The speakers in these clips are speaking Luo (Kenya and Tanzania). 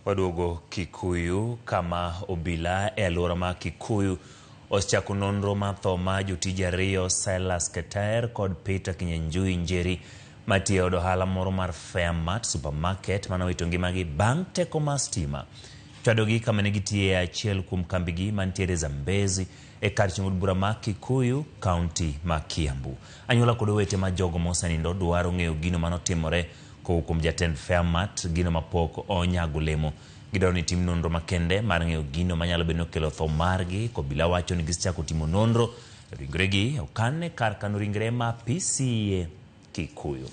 Waduogo Kikuyu kama obila e alwora ma Kikuyu osechako nonro mar tho mar jotije ariyo Silas Keter kod Peter Kinyanjui Njeri matiyo e od ohala moro mar Fairmart Supermarket mane owito ngimagi bang' teko mar stima chwadogi kama ne gitiye e achiel kuom kambigi mantiere Zambezi e kar chung' od bura ma Kikuyu, kaunti ma Kiambu. Anyuola kod owete ma jogo mosenindo dwaro ng'eyo gino manotimore kowuok kuom jatend Fairmart, gino mapok onyago olemo. Gidwaro ni tim nonro makende mar ng'eyo gino manyalo bedo ni okelo tho margi. Kobila wacho ni gisechako timo nonro. Ringregi okan e kar kano ringre ma PCEA Kikuyu.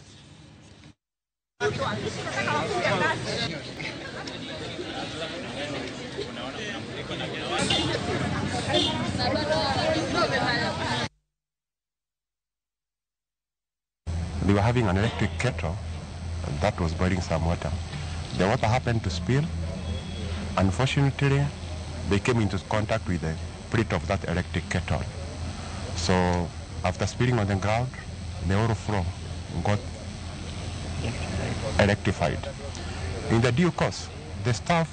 They were having an electric kettle that was boiling some water. The water happened to spill. Unfortunately, they came into contact with the plate of that electric kettle. So after spilling on the ground, the whole floor got electrified. In the due course, the staff,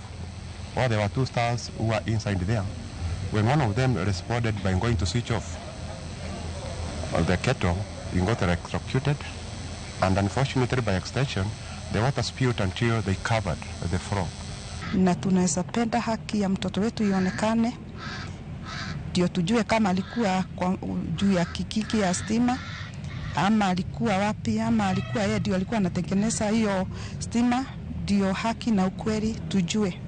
or there were two staffs who were inside there, when one of them responded by going to switch off the kettle, he got electrocuted, and unfortunately by extension, the water spilled until they covered the floor. Na tunaweza penda haki ya mtoto wetu ionekane, ndio tujue kama alikuwa kwa juu ya kikiki ya stima ama alikuwa wapi, ama alikuwa yeye ndio alikuwa anatengeneza hiyo stima, ndio haki na ukweli tujue.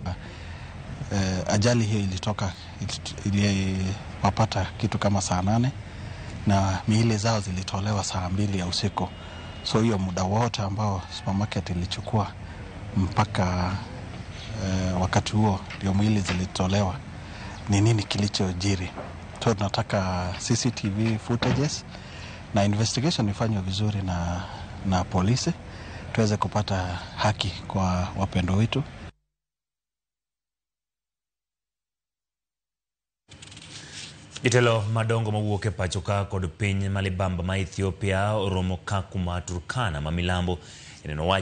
Ajali hiyo iliwapata kitu kama saa 8 na miili zao zilitolewa saa 2 ya usiku. So hiyo muda wote ambao supermarket ilichukua mpaka wakati huo ndio mwili zilitolewa. Ni nini kilichojiri? So tunataka CCTV footages na investigation ifanywe vizuri na polisi tuweze kupata haki kwa wapendo wetu. Jotelo madongo mawuok e pacho ka kod piny ma libamba ma Ethiopia oromo ka kuma Turkana ma milambo ineno wach